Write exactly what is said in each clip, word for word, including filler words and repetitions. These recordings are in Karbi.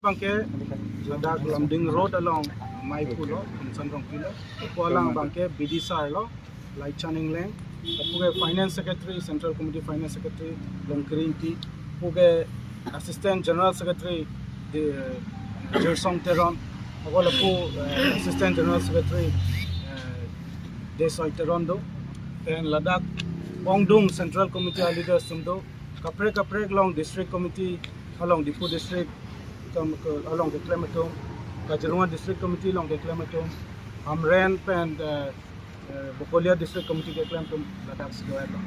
Abangke ladak Lumding Road along maipu lo, Thomson Rongpi lo. Lapu alang abangke B D sir lo, Laichan Engleng. Lapu ke Finance Secretary, Central Committee Finance Secretary, Longkiri Ingti. Lapu ke Assistant General Secretary, De, Jirsong Teron. Ako lapu, eh, Assistant General Secretary, eh, Desoi Teron do. Then ladak ongdung Central Committee a leaders atum do. Kaprek kaprek along District Committee, along Diphu District, kam-, ke-, along keklem atum, Kaziranga District Committee along keklem atum, Hamren pen, eh, eh, Bokolia District Committee keklem atum ladak si do-et lo.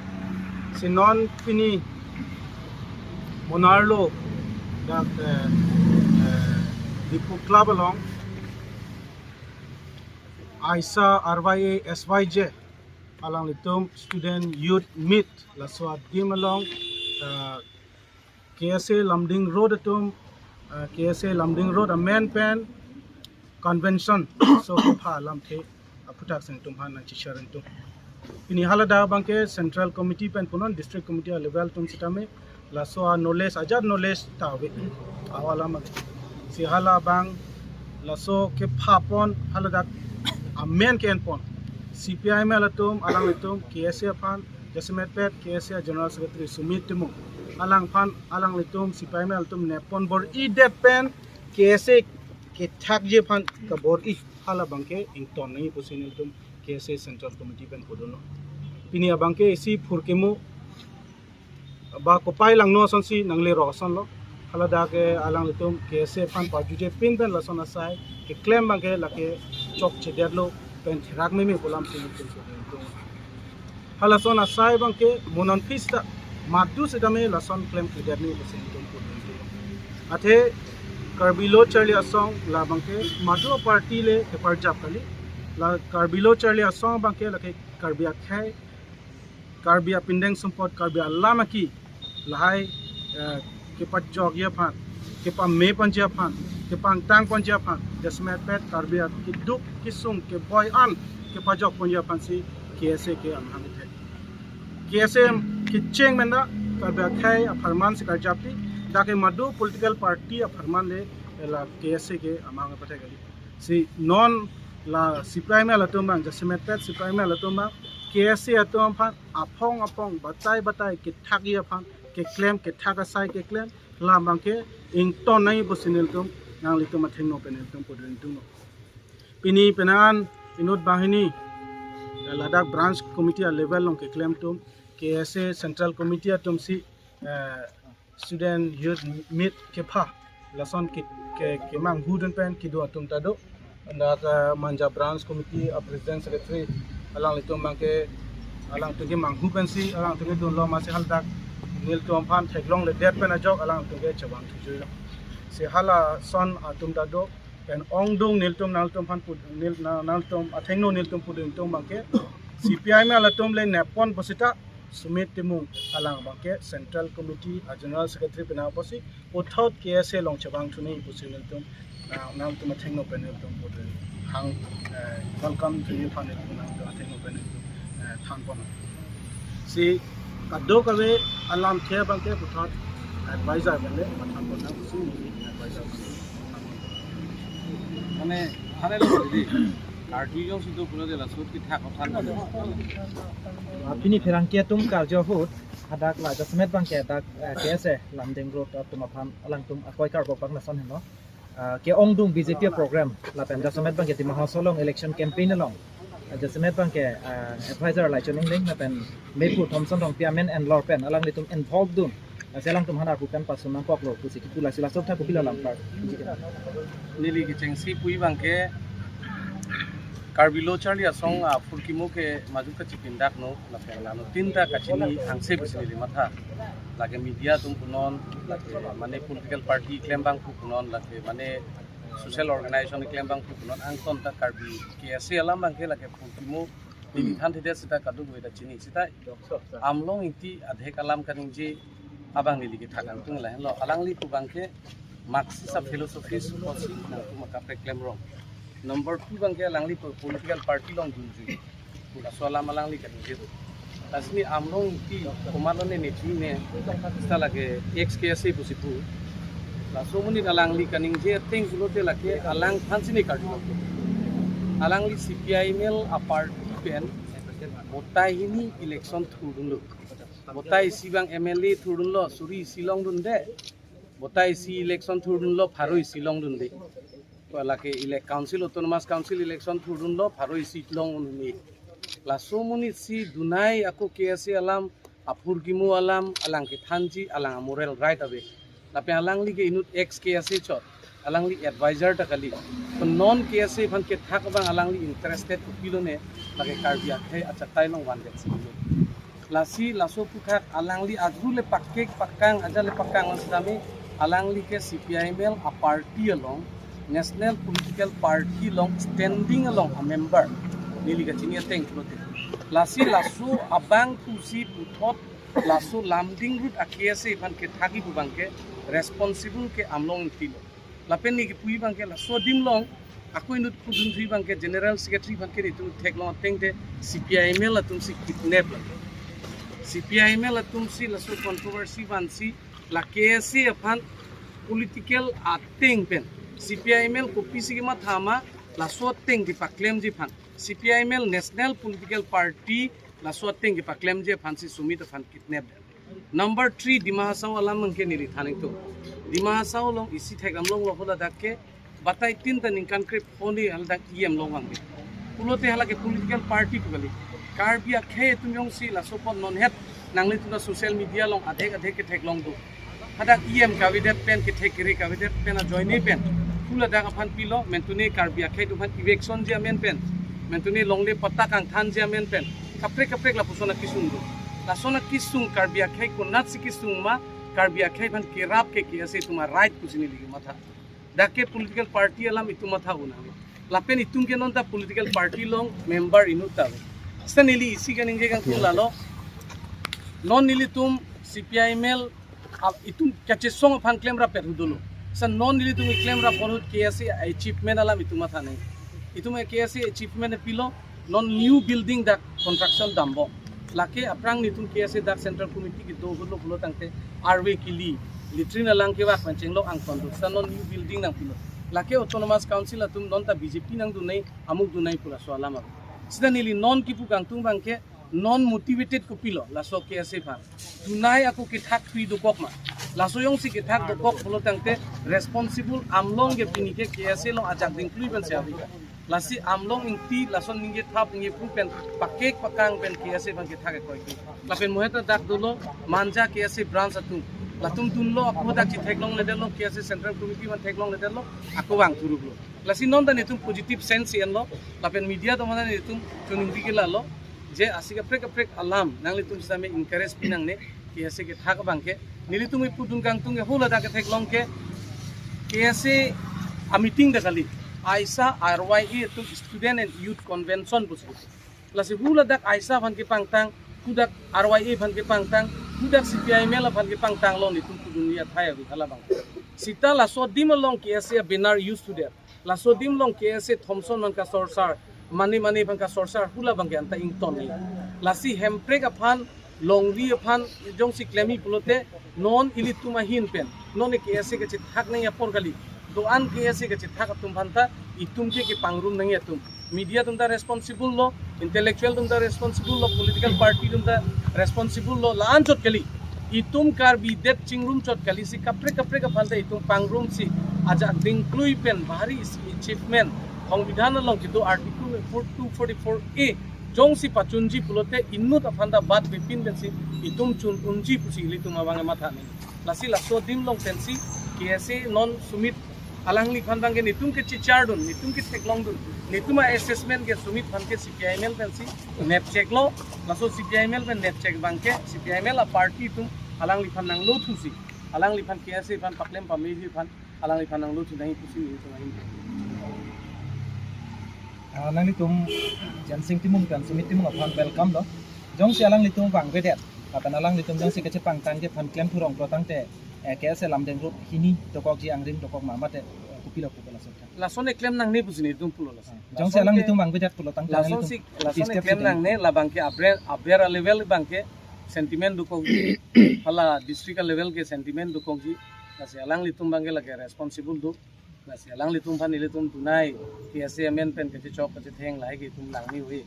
Si non pini monarlo dak, eh, eh, Diphu Club along AISA, R Y A, S Y J alanglitum student youth meet laso adim along, eh, K S A Lumding Road atum, eh, K S A Lumding Road amen pen convention so kepha alamthe aphuthak si nelitum aphan nangchishare nelitum. Pini haladak abangke Central Committee pen punon, District Committee a level atum sitame laso a knowledge, ajat knowledge ta ave. Awa alam ave. Si hala abang laso kepha pon haladak amen ke-en pon. C P I M L atum, alanglitum K S A aphan, jasemet pet K S A General Secretary Sumit Timung, alangphan, alanglitum C P I M L atum nep pon bor-idet pen K S A kethakji aphan kabor-i hala abangke ington nangji pusi nelitum K S A Central Committee pen pudunlo. Pini abangke isi phurkimo ba kopai langno asonsi nangle ro asonlo. Haladak ke alanglitum K S A aphan pajuje pin pen lason asai keklem abangke lake chokchedetlo pen therak meme pu alam si nelitum pudunlo. Halason asai abangke mo non aphi seta madu sitame lason klemkledet nangji pusi nelitum pudunlo. Athe Karbi Lo Charli Asong la abangke madu party le keparjap kali. La Karbi Lo Charli Asong abangke lake Karbi akhei, Karbi apindeng sumpot, Karbi alam aki lahai, eh, kepajokji aphan, kepame ponji aphan, kepangtang ponji aphan, jasemet pet Karbi akeduk kesung keboi an kepajok ponji aphansi K S A ke amahang kethek. K S A kecheng mena Karbi akhei apharman si karjapji, dak ke madu political party apharman le la K S A ke amahang pathek kali. Si non la C P I M L atum abang, jasemet pet C P I M L atum abang, K S A atum aphan aphong aphong batai batai kethakji aphan keklem, kethak asai keklem, la abangke ington nangji pusi nelitum, nanglitum athengno pen nelitum pudun tum. Pini penang an inut banghini ladak branch committee a level along keklem atum, K S A Central Committee atum si, eh, student youth meet kepha lason ke, ke, kemanghu dun pen kedo atum ta do. Dak, eh, Manja Branch Committee a President Secretary alanglitum abangke alangtum kemanghu pensi alangtum kedunlo, masi haladak nelitum aphan theklongledet pen ajok alangtum ke chevang thujuilo. Si halason atum ta do, pen ongdung nelitum nanglitum aphan pud-, nel-, na-, nanglitum athengno nelitum pudun tum abangke C P I M L atum le nep pon pusita Sumit Timung alang abangke Central Committee a General Secretary penang apotsi puthot K S A along chevang thu nangji pusi nelitum, ah, nangtum athengno pen nelitum pudun hang, eh, welcome to you aphan nelitum nangtum athengno pen nelitum, eh, than pon. Si kadokave alamthe abangke puthot advisor pen le mathan pon nang pusi advisor pen. Mane, hare lo, didi. Karbi jongsi do pulote laso kethak aphan. Ah, pini pherangke atum karjo ahut hadak la jasemet abangke dak, eh, K S A Lumding Road atum aphan alangtum akoi karbok abang lason heno. Ah, ke-ongdung B J P program lapen jasemet abangke Dima Hasao along election campaign along, ah, jasemet abangke, ah, advisor Laichan Engleng lapen mephu Thomson Rongpi amen enlor pen alanglitum involve dun, ah, si alangtum aphan arpu pen pasun nangkoklo pusi kipu, lasi laso tha kopilo alam par. Neli kechengsi puji abangke Karbi Lo Charli Asong aphurkimo ke madu kachipindak no, lapen anuttin ta kachini angse pusi neli matha. Lake media atum punon, lake mane political party klembang pu punon, lake mane social organization klembang pu punon, angton ta Karbi K S A alam abangke lake phurkimo neli thanthedet seta kadokave ta chini. Seta Amlong Ingti adhek alam kaningje abang neli kethak angtung lahenlo. Alangli pu abangke Marxist a philosophy apotsi nangtum akaprek klemrong. Number two abangke alangli po-, political party along dunjui. Laso alam alangli kaningje do. Lasi Amlong Ingti komatlo ne neli ne, seta lake ex K S A pusi pu. Laso amonit alangli kaningje ateng pulote lake alangphan si ne karjulo. Alangli C P I M L a party pen batai hini election thurdunlo. Batai isi abang M L A thurdunlo, suri isi longdunde. Batai isi election thurdunlo, pharo isi longdunde. Lake elect council, autonomous council election thurdunlo, pharo isi longdunde. Laso amonit si dunai ako K S A alam, aphurkimo alam, alang kethanji, alang a moral right ave. Lapen alangli ke inut ex K S A chot, alangli advisor ta kali. To non K S A aphan kethak abang alangli interested kopilo ne, lake Karbi akhei achatai along vandet si. Lasi laso aphuthak alangli ajat le pakek pakang, ajat le pakang lang sitame alangli ke C P I M L a party along, national political party along standing along a member neli kachini ateng pulote. Lasi laso abang pusi puthot laso Lumding Road a K S A aphan kethakji pu abang ke responsible ke Amlong Ingti lo. Lapen ne kipuji abang ke laso adim along ako inut pudun thuji abang ke General Secretary aphan ke netum theklong ateng te C P I M L atum si kidnap lo. C P I M L atum si laso controversy vansi la K S A aphan political ateng pen C P I M L kopisi kematha ma laso ateng kepaklemji aphan, C P I M L national political party laso ateng kepaklemji aphan si Sumit aphan kidnap. Number three, Dima Hasao alam abang ke neli than ingtung. Dima Hasao along isi thekdam longlo, hala dak ke batai tin ta ningkan krepho ni hala dak E M longvangve. Pulote hala ke political party pu kali. Karbi akhei atum jongsi laso apot non het nanglitum ta social media along adhek adhek ketheklong do. Hadak E M kavedet pen, kethek kere kavedet pen ajoine pen, hala dak aphan pilo, mentune Karbi akhei atum aphan eviction ji amen pen, mentune longle patta kangthanji amen pen, kaprek kaprek lapuson akesung do. Lason akesung Karbi akhei konat si kesung ma, Karbi akhei aphan kerap ke K S A atum a right pusi neli kematha. Dak ke political party alam itum matha unang. Lapen itum ke non ta political party along member inut ta. Sita neli isi kaningje kangtung lalo. Non nelitum C P I M L a-, itum kachesong aphan klemrap pet hu dolo. Sita non nelitum klemrap ahut K S A achievement alam itum matha nang. Itum K S A achievement pilo, non new building dak construction dambom. Lake aphrang netum K S A dak Central Committee kedo ahut lo pulo tangte arve kili, latrine alang kevak pen chenglok angton do. Sita non new building nangpilo. Lake Autonomous Council atum non ta B J P nangdun nai, amuk dun nai pu laso alam ave. Sita neli non kipu kangtung abang ke non motivated kopilo laso K S A aphan. Dunai ako kethak thui dokok ma. Laso jongsi kethak dokok pulo tangte responsible Amlong ke pini ke K S A along ajak dingklui pen si ave. Lasi Amlong Ingti lason ningje thap ningje phu pen pakek pakang pen K S A aphan kethak ekoi ke. Lapen mohet dak dolo Manja K S A branch atum. Latum dunlo ako dak chetheklongledetlo, K S A Central Committee aphan theklongledetlo, ako vang thuruklo. Lasi non ta netum positive sense si enlo, lapen media atum aphan ta netum choningri ke lalo, je isi kaprek kaprek alam nanglitum sitame encourage pi nangne, K S A kethak abang ke. Nelitum ipudun kangtung ke hala dak ketheklong ke K S A a meeting ta kali. Aisa R Y A atum, Student and Youth Convention pusi. Lasi hala dak Aisa aphan kepangtang, hu dak R Y A aphan kepangtang, hu dak C P I M L aphan kepangtang lo netum pudunji athai ave hala abang. Sita laso adim along K S A banner use thudet. Laso adim along K S A Thomson aphan kasorsar, mane mane aphan kasorsar, hala abang ke anta ington ni. Lasi Hemprek aphan, longri aphan jongsi klemji pulote, non ilitum ahin pen, non K S A kachethak nangji apor kali. Do-an K S A kachethak atum aphan ta itum ke kepangrum nangji atum. Media atum ta responsible lo, intellectual atum ta responsible lo, political party atum ta responsible lo, la-an chot kali. Itum Karbi det chingrum chot kali si kaprek kaprek aphan ta itum pangrum si ajak dingklui pen bahari isi achievement. Songbidhan along kedo Article four two forty-four A jongsi pachunji pulote inut aphan ta bat bepin pensi itum chun unji pusi ilitum abang matha ni. Lasi laso adim along pensi K S A non Sumit alangliphan abang ke netum kechichar dun, netum ketheklong dun, netum a-assessment ke Sumit aphan ke C P I M L pensi nepchek lo, laso C P I M L pen nepchek abang ke C P I M L a-party atum alangliphan nanglo thusi, alangliphan K S A aphan paklem pameji aphan alangliphan nanglo thu nangji pusi netum ahin. Ah, nanglitum Jensing Timung pen Sumit Timung aphan welcome lo. Jongsi alanglitum vangvedet, lapen alanglitum jongsi kachepangtang ke aphan klem thurong pulo tangte, eh, K S A Lumding Road hini dokokji, angring dokok ma mate, eh, kopilo kopilo laso. Lason eklem nangne pusi netum pulo laso. Jongsi alanglitum vangvedet pulo tangte lason alanglitum si, lason step eklem siteng nangne, labang ke aber, aber a-level abang ke sentiment dokokji, hala district a-level ke sentiment dokokji, Lasi alanglitum abangke lake responsible do. Lasi alanglitum aphan ilitum dunai K S A amen pen kachechok kachetheng lahai ke itum langme ave.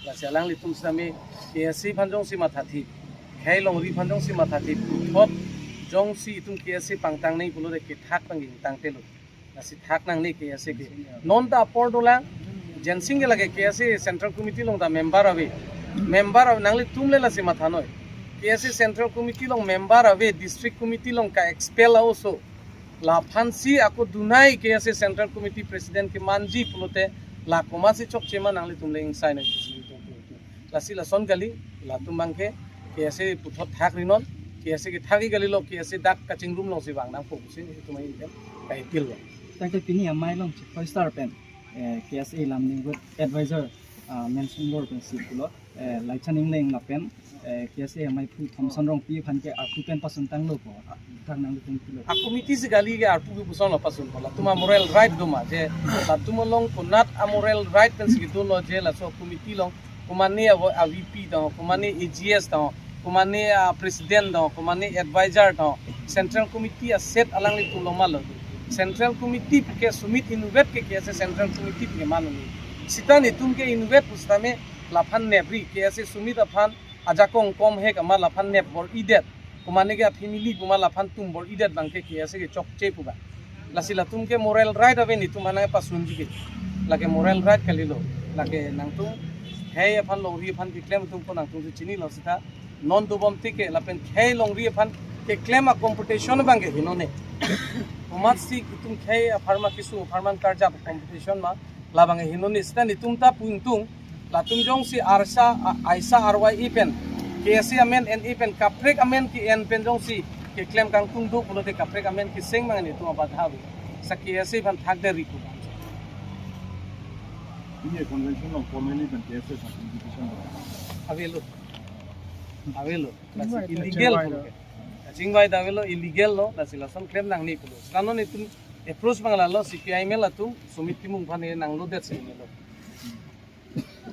Lasi alanglitum sitame K S A aphan jongsi mathathip, khei longri aphan jongsi mathathip, puthot jongsi itum K S A pangtang nangji pulote kethak abang ingtangtelo. Lasi thak nangne K S A ke. Non ta apor dolang, Jensing ke lake K S A Central Committee along ta member ave. Member ave, nanglitum le lasi mathanoi. K S A Central Committee along member ave, District Committee along ka-expel aoso. Laphansi ako dunai K S A Central Committee President kemanji pulote la komatsi chokche ma nanglitum le ingsai nang. Lasi lason kali, latum abangke K S A puthot thak rinon, K S A kethak-i kalilo, K S A dak kachingrum alongsi vang nangpo pusi itum ahin pen ka-appeal lo. Tangte pini amei along Chief Minister pen, eh, K S A lam ningkut advisor, ah, Mensing Bor pensi pulo, eh, Laichan Engleng lapen, eh, K S A amei phu Thomson Rongpi aphan ke arpu pen pasuntanglo ko, ah, thak nanglitum pulo. A committee si kali ke arpu ke pusonlo pasunpo, latum a moral right do ma, je latum along konat a moral right pensi kedo lo je laso committee along komane a, a V P do, komane A G S do, komane, ah, president do, komane advisor do, Central Committee a seat alanglitum along ma lo. Central Committee ke Sumit inutvet ke K S A Central Committee ke ma lo. Sita netum ke inutvet pusitame laphan nepri, K S A Sumit aphan ajakong kom he kama laphan nep bor-idet. Komane ke a family puma laphan tum bor-idet abangke K S A ke chokche pu ba. Lasi latum ke moral right ave netum aphan nangpasunji ke. Lake moral right kalilo. Lake nangtum khei aphan longri aphan keklem atum ko nangtum si chinilo sita. Non dobom tik ke lapen khei longri aphan keklem a competition abangke hinone. Komatsi itum khei apharman kesung apharman karjap competition ma labang hinone sita netum ta pu ingtung. Latum jongsi arsa, a-, aisa arwai pen, K S A amen en pen, kaprek amen ke-en pen jongsi keklem kangtung do pulote kaprek amen keseng mang netum abadha ave. Sa K S A aphan thakdet ri pu. Ini convention along formally pen K S A aphan invitation lo. Avelo. Avelo. Lasi illegal pulo. Kachingvai ta avelo, illegal lo, lasi lason klem nangne pulo. Sita non itum approach abang lalo, C P I M L atum, Sumit Timung aphan nanglodet si melo.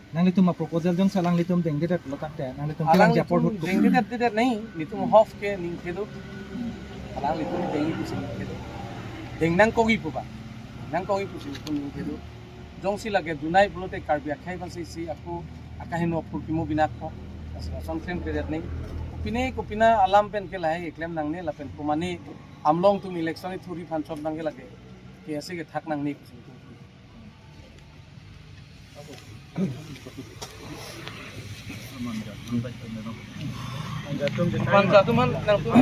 Nanglitum a proposal jongsi alanglitum dengdedet lo tangte, nanglitum kelang japor alanglitum hut. Dengdedet dedet nai, netum hof ke ningke do. Alanglitum dengji pusi ningke do. Deng nangkokji pu ba. Nangkokji pusi netum ningke do. Jongsi lake dunai pulote Karbi akhei aphansi si ako akaheno phurkimo binakpo. Lasi lason klemkledet nai. Kopine kopina alam pen ke lahai klem nangne lapen komane amlong atum election ithuri aphan chot abangke lake K S A kethak nangne pusi netum. Panja atum aphan nangtum.